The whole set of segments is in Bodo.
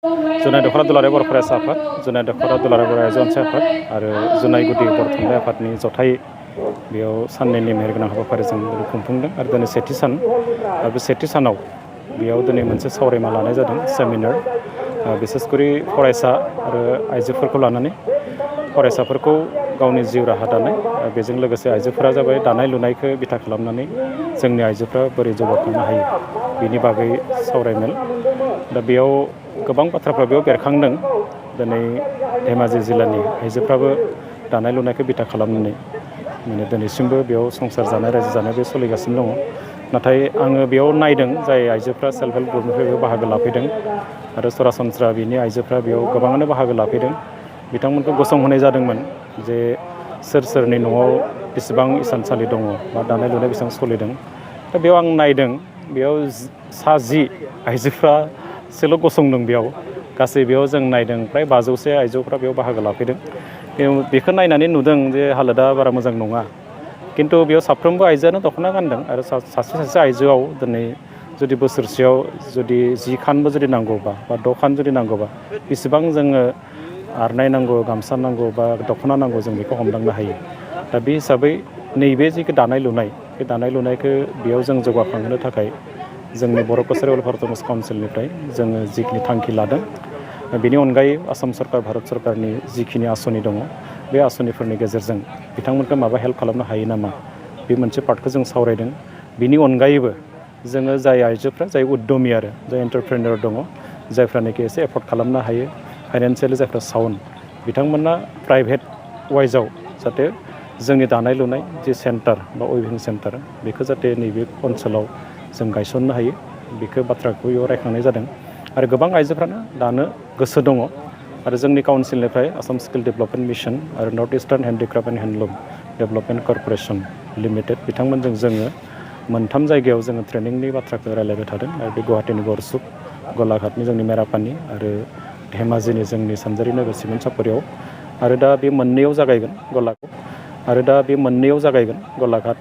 जुनाय दख'रा दुलाराय बर' फरायसा आफाद, जुनाय दख'रा दुलाराय बर' आइजो अनसाय आफाद आरो जुनाय गुदि बर' थुनलाइ आफादनि जथाय बेयाव साननैनि मेहेरगोनां हाबाफारिजों खुंफुंदों आरो दिनै सेथि सान आरो बे सेथि सानाव बेयाव दिनै मोनसे सावरायमा लानाय जादों सेमिनार बिसेसकरि फरायसा आरो आइजोफोरखौ लानानै फरायसाफोरखौ गावनि जिउ राहा दानाय बेजों लोगोसे आइजोफोरा जाबाय दानाय लुनायखौ बिथा खालामनानै जोंनि आइजोफ्रा बोरै जौगाखांनो हायो बिनि बागै सावरायमेल दा बेयाव गोबां बाथ्राफ्रा बेयाव बेरखांदों दिनै धेमाजि जिल्लानि आइजोफ्राबो दानाय लुनायखौ बिथा खालामनानै माने दिनैसिमबो बेयाव संसार जानाय रायजो जानाय बे सोलिगासिनो दङ नाथाय आङो बेयाव नायदों जाय आइजोफ्रा सेल्फ हेल्प ग्रुपनिफ्राय बेयाव बाहागो लाफैदों आरो सरासनस्रा बिनि आइजोफ्रा बेयाव गोबाङानो बाहागो लाफैदों बिथांमोनखौ गसंहोनाय जादोंमोन जे सोर सोरनि न'आव बेसेबां इसानसालि दङ बा दानाय लुनाय बेसेबां सोलिदों दा बेयाव आं नायदों बेयाव 10 आइजोफ्रासोल' गसंदों बेयाव गासै बेयाव जों नायदों फ्राय 500सो आइजोफ्रा बेयाव बाहागो लाफैदों बेखौ नायनानै नुदों जे हालोदा बारा मोजां नङा खिन्थु बेयाव साफ्रोमबो आइजोआनो दख'ना गानदों आरो सासे आइजोआव दिनै जुदि बोसोरसेयाव जुदि 10 खानबो जुदि नांगौबा बा 6 खान जुदि नांगौबा बेसेबां जोङो आरनाय नांगौ गामसा नांगौ बा दख'ना नांगौ जों बेखौ हमदांनो हायो दा बे हिसाबै नैबे जिखौ दानाय लुनाय बे दानाय लुनायखौ बेयाव जों जौगाखांहोनो थाखाय जोंनि बर' कसारि वेलफेयार अट'नमास काउन्सिलनिफ्राय जोङो जिखिनि थांखि लादों बेनि अनगायै आसाम सरकार भारत सरकारनि जिखिनि आसनि दङ बे आसनिफोरनि गेजेरजों बिथांमोनखौ माबा हेल्प खालामनो हायो नामा बे मोनसे पार्टखौ जों सावरायदों बिनि अनगायैबो जोङो जाय आइजोफ्रा जाय उद्यमि आरो जाय एन्टारप्रेनियर दङ जायफ्रानोखि एसे एफर्ड खालामनो हायो फाइनान्सियेलि जायफ्रा साउन्ड बिथांमोना प्राइभेट वाइजआव जाहाथे जोंनि दानाय लुनाय जि सेन्टार बा उइभिं सेन्टार बेखौ जाहाथे नैबे ओनसोलाव जों गायसननो हायो बेखौ बाथ्राखौ बेयाव रायखांनाय जादों आरो गोबां आइजोफ्रानो दानो गोसो दङ आरो जोंनि काउन्सिलनिफ्राय आसाम स्किल डेभेलपमेन्ट मिशन आरो north eastern handicraft and handloom development corporation limited बिथांमोनजों जोङो मोनथाम जायगायाव जोङो ट्रेनिंनि बाथ्राखौ रायलायबाय थादों आरो बे गुवाहाटीनि गरसुक गलाघाटनि जोंनि मेरापानि आरो धेमाजिनि जोंनि सानजारि नोगोर सिमेन्ट सापरियाव आरो दा बे मोननैयाव जागायगोन गलाघाट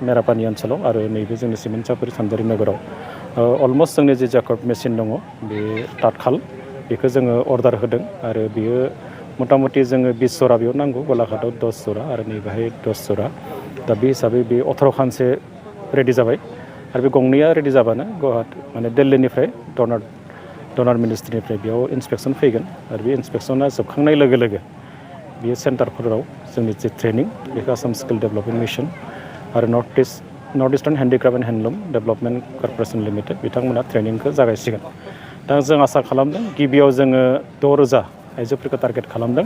मेरापानि ओनसोलाव आरो नैबे जोंनि सिमेन्ट सापरि सानजारि नोगोराव अलमस्ट जोंनि जि जाकब मेसिन दङ बे तातखाल बेखौ जोङो अर्डार होदों आरो बियो मथा मथि जोङो 20 जरा बेयाव नांगौ गलाघाटआव 10 जरा आरो नैबेहाय 10 जरा दा बे हिसाबै बे 18 खानसो रेडि जाबाय आरो बे गंनैया रेडि जाबानो गुवाहाटी माने दिल्लीनिफ्राय डनार मिनिस्ट्रिनिफ्राय बेयाव इन्सपेक्सन फैगोन आरो बे इन्सपेक्सना जोबखांनाय लोगो लोगो बेयो सेन्टारफोराव जोंनि जि ट्रेनिं बेखौ आसाम स्किल डेभेलपमेन्ट मिशन आरो north eastern handicraft and handloom development corporation limited बिथांमोना ट्रेनिंखौ जागायसिगोन दा जों आसा खालामदों गिबियाव जोङो 6,000 आइजोफोरखौ टारगेट खालामदों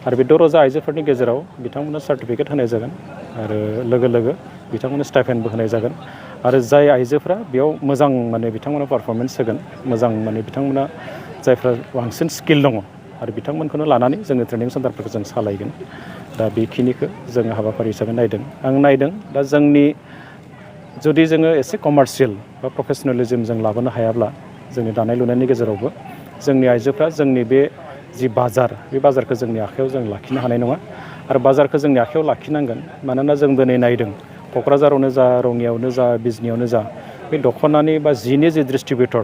आरो बे 6,000 आइजोफोरनि गेजेराव बिथांमोननो सार्टिफिकेट होनाय जागोन आरो लोगो लोगो बिथांमोननो स्टाइपेन्डबो होनाय जागोन आरो जाय आइजोफ्रा बेयाव मोजां माने बिथांमोना पारफरमेन्स होगोन मोजां माने बिथांमोना जायफ्रा बांसिन स्किल दङ आरो बिथांमोनखौनो लानानै जोङो ट्रेनिं सेन्टारफोरखौ जों सालायगोन दा बेखिनिखौ जोङो हाबाफारि हिसाबै नायदों दा जोंनि जुदि जोङो एसे कमार्शियेल बा प्रफेसनेलिज्म जों लाबोनो हायाब्ला जोंनि दानाय लुनायनि गेजेरावबो जोंनि आइजोफ्रा जोंनि बे जि बाजार बे बाजारखौ जोंनि आखायाव जों लाखिनो हानाय नङा आरो बाजारखौ जोंनि आखायाव लाखिनांगोन मानोना जों दिनै नायदों क'क्राझारावनो जा रङियावनो जा बिजनियावनो जा बे दख'नानि बा जिनि जि डिस्ट्रिबिउटर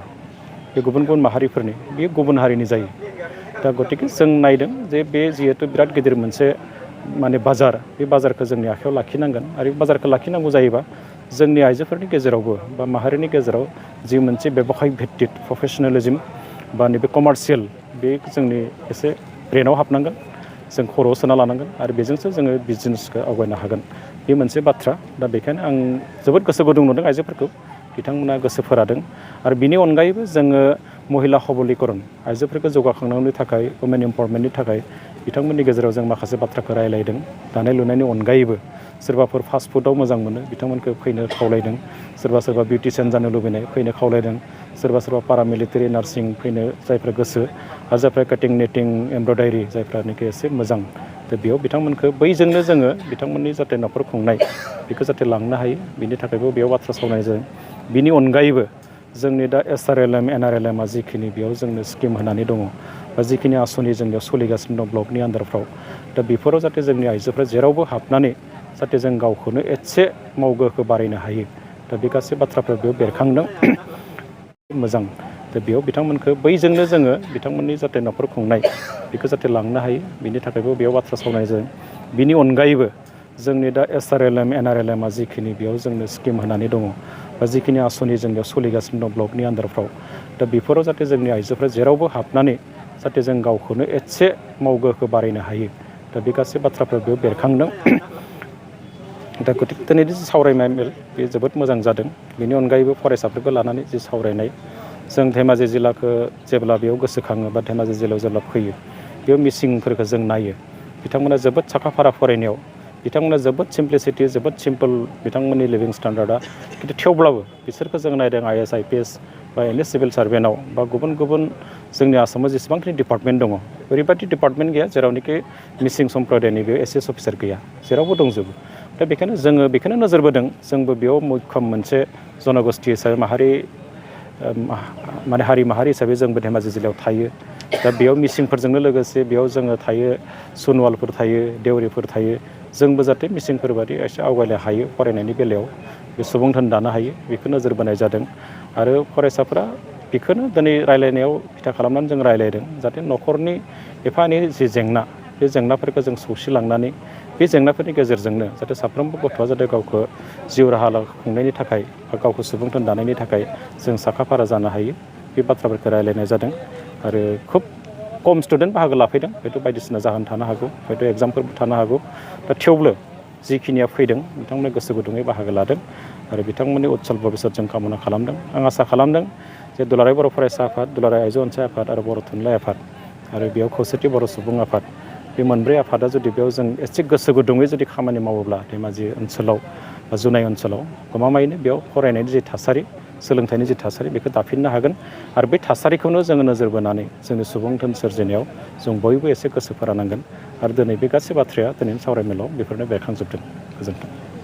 बे गुबुन गुबुन माहारिफोरनि बेयो गुबुन हारिनि जायो दा गतिके जों नायदों जे बे जिहेतु बिराद गिदिर मोनसे माने बाजार बे बाजारखौ जोंनि आखायाव लाखिनांगोन आरो बे बाजारखौ लाखिनांगौ जायोबा जोंनि आइजोफोरनि गेजेरावबो बा माहारिनि गेजेराव जि मोनसे बेबखाय भित्तिक प्रफेसनेलिज्म बा नैबे कमार्शियेल बे जोंनि एसे ब्रेनाव हाबनांगोन जों खर'आव सोना लानांगोन आरो बेजोंसो जोङो बिजनेसखौ आवगायनो हागोन बे मोनसे बाथ्रा दा बेखायनो आं जोबोद गोसो गुदुं नुदों आइजोफोरखौ बिथांमोना गोसो फोरादों आरो बिनि अनगायैबो जोङो महिला सबलीकरन आइजोफोरखौ जौगाखांनायनि थाखाय वुमेन एम्पावारमेन्टनि थाखाय बिथांमोननि गेजेराव जों माखासे बाथ्राखौ रायलायदों दानाय लुनायनि अनगायैबो सोरबाफोर फास्ट फुडआव मोजां मोनो बिथांमोनखौ फैनो खावलायदों सोरबा बिउटिशियान जानो लुबैनाय फैनो खावलायदों सोरबा पारामिलिटारि नार्सिं फैनो जायफ्रा गोसो आरो जायफ्रा काटिं निटिं एमब्रयडारि जायफ्रानोखि एसे मोजां दा बेयाव बिथांमोनखौ बैजोंनो जोङो बिथांमोननि जाहाथे न'खर खुंनाय बेखौ जाहाथे लांनो हायो बिनि थाखायबो बेयाव बाथ्रा सावरायनाय जादों बिनि अनगायैबो जोंनि दा SRLM NRLMआ जिखिनि बेयाव जोंनो स्किम होनानै दङ बा जिखिनि आसनि जोंनियाव सोलिगासिनो दं ब्लकनि आन्दारफ्राव दा बेफोराव जाहाथे जोंनि आइजोफ्रा जेरावबो हाबनानै जाहाथे जों गावखौनो एसे मावगोखौ बारायनो हायो दा बे गासै बाथ्राफ्रा बेयाव बेरखांदों मोजां दा बेयाव बिथांमोनखौ बैजोंनो जोङो बिथांमोननि जाहाथे न'खर खुंनाय बेखौ जाहाथे लांनो हायो बिनि थाखायबो बेयाव बाथ्रा सावरायनाय जादों। बिनि अनगायैबो जोंनि दा SRLM NRLMआ जिखिनि बेयाव जोंनो स्किम होनानै दङ बा जिखिनि आसनि जों बेयाव सोलिगासिनो दं ब्लकनि आन्दारफ्राव दा बेफोराव जाहाथे जोंनि आइजोफ्रा जेरावबो हाबनानै जाहाथे जों गावखौनो एसे मावगोखौ बारायनो हायो दा बे गासै बाथ्राफोर बेयाव बेरखांदों। दा गतिके दिनैनि जि सावरायनाय मेल बे जोबोद मोजां जादों। बेनि अनगायैबो फरायसाफोरखौ लानानै जि सावरायनाय जों धेमाजि जिल्लाखौ जेब्ला बेयाव गोसोखाङो बा धेमाजि जिल्लायाव जेब्ला फैयो बेयाव मिसिंफोरखौ जों नायो बिथांमोना जोबोद साखा-फारा फरायनायाव बिथांमोना जोबोद सिम्प्लिसिटि जोबोद सिम्पोल बिथांमोननि लिभिं स्टेन्डार्डआ खिन्थु थेवब्लाबो बिसोरखौ जों नायदों IAS IPS बा एनि सिभिल सार्भेन्टआव बा गुबुन गुबुन जोंनि आसामाव जेसेबांखिनि डिपार्टमेन्ट दङ ओरैबायदि डिपार्टमेन्ट गैया जेरावनोखि मिसिं सम्प्रदायनि बेयाव एसिएस अफिसार गैया जेरावबो दंजोबो। दा बेखायनो जोङो बेखौनो नोजोर बोदों जोंबो बेयाव मैखोम मोनसे जनगोष्ठि हिसाबै माने हारि माहारि हिसाबै जोंबो धेमाजि जिल्लायाव थायो। दा बेयाव मिसिंफोरजोंनो लोगोसे बेयाव जोङो थायो सनवालफोर थायो देउरिफोर थायो जोंबो जाहाथे मिसिंफोर बादि एसे आवगायनो हायो फरायनायनि बेलायाव बे सुबुंधोन दानो हायो बेखौ नोजोर बोनाय जादों। आरो फरायसाफोरा बेखौनो दिनै रायलायनायाव बिथा खालामनानै जों रायलायदों जाहाथे न'खरनि एफा एनै जि जेंना बे जेंनाफोरखौ जों सौसिलांनानै बे जेंनाफोरनि गेजेरजोंनो जाहाथे साफ्रोमबो गथ'आ जाहाथे गावखौ जिउ राहा खुंनायनि थाखाय बा गावखौ सुबुंथोन दानायनि थाखाय जों साखा-फारा जानो हायो बे बाथ्राफोरखौ रायलायनाय जादों। आरो खुब खम स्टुडेन्ट बाहागो लाफैदों हयथ' बायदिसिना जाहोन थानो हागौ हयथ' एग्जामफोरबो थानो हागौ दा थेवबो जिखिनिया फैदों बिथांमोना गोसो गुदुङै बाहागो लादों आरो बिथांमोननि उज्जवल भबिष्यत जों कामना खालामदों। आं आसा खालामदों जे दुलाराय बर' फरायसा आफाद दुलाराय आइजो अनसाय आफाद आरो बर' थुनलाइ आफाद आरो बेयाव खौसेथि बर' सुबुं आफाद बे मोनब्रै आफादा जुदि बेयाव जों एसे गोसो गुदुङै जुदि खामानि मावोब्ला धेमाजि ओनसोलाव बा जुनाय ओनसोलाव गमामायैनो बेयाव फरायनायनि जि थासारि सोलोंथाइनि जि थासारि बेखौ दाफिननो हागोन आरो बे थासारिखौनो जोङो नोजोर बोनानै जोंनि सुबुंधोन सोरजिनायाव जों बयबो एसे गोसो फोरानांगोन आरो दिनै बे गासै बाथ्राया दिनैनि सावरायमेलाव बेफोरनो बेरखांजोबदों। गोजोन्थों।